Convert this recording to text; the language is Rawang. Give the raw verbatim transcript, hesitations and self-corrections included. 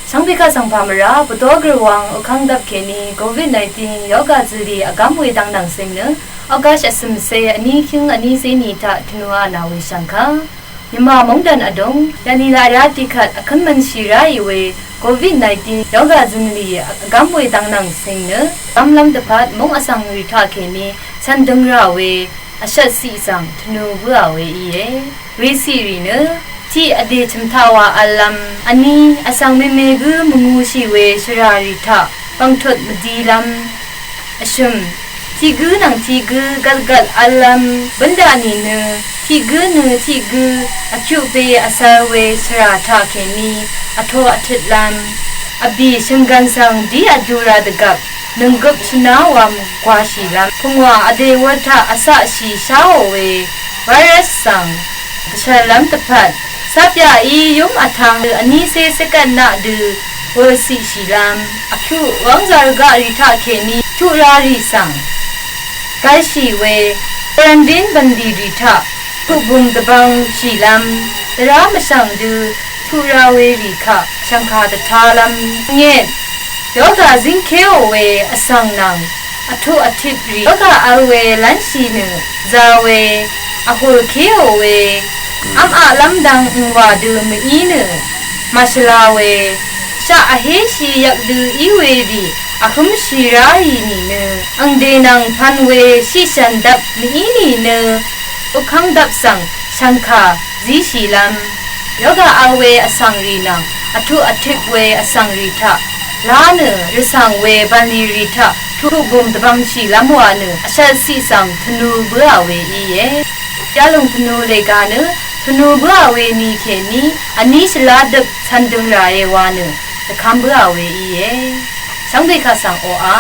Shvngbe kaq svng pà mvrá, Bvdó Gvrwang vkv́ng dvp kèní Covid nineteen yoga zøli vgv́m we dvngnvng sing nø, August vsø̀mcé vní kǿng vní cé ni taq tvnù anà we shv̀ngkà. Nyvmà móngdàn vdúng, yv̀nì laq rá tiqkvt vkǿn mvnshì ráì we Covid nineteen yoga zøli vgv́m we dvngnvng sing nø, gv́mlv́m dvpvt múng vsvng rì taq kèní cv̀n døng rà we vshvt ciq svng tvnù bǿà we íe. Wecì rì nø, tiq vdè chø̀m taq wa v̄llv́m, vní vsvng meme gǿ mvngūshì we shvrà rì taq bv̀ngtut mvdilv́m. Vshø̀m, tiq gǿ nvng tiq gǿ gvtgvt v̄llv́m, bǿndaq nìnø, tiq gǿ nø tiq gǿ vkyuq be vsvr we shvrà taq kèní vto vtøtlv́m. Vbì shø̀nggv̀n svng dí vdu ra dvgvp, nønggøp shvná wam gwashìlv́m. Pungwà vdè wur taq vcaqshì sháò we virus svng dvshv̀llv́m dvpvt, cvpyaq í yúm vtv̄ng vnícé sekvt naq dø wur ciqshìlv́m. Vkyuq wv́ngzar gaq rì taq kèní tuq ra rì svng gv̄lshì we, quarantine bv̀nlì rì taq tuqbùng dvbvng shìlv́m, dvrá mvshv̀ng dø tuq ra we rì kaq shv̀ngkà dvtalv́m. Nget, yoga zíngkéò we vsvng nvng vtuq vtip rì, yoga vl we lv́nshì nø za we, vhùrkéò we, v́m aqlv́m dvng ngwà dø mví nø màshvla we, shaq vhéshì yvk dø í we rì vhǿmshì ráì nìnø, angdè nvng pv̄n we shiqshv̀n dvp mví nìnø, ukv́ng dvp svng shv̀ngkà zíshìlv́m. Yoga vl we vsvng rì nvng vtuq vtip we vsvng rì taq lá nø, rvsvng we bv̀nlì rì taq tuqbùng dvbvngshìlv́m wa nø, vshvt ciq svng tvnù bǿà we íe. Yalùng tvnù lèga nø, tvnù bǿà we ni kèní vní shvlá døp cv̀n døng ràe wa nø, dvkv́m bǿà we íe. Shvngbe kaq svng oqà.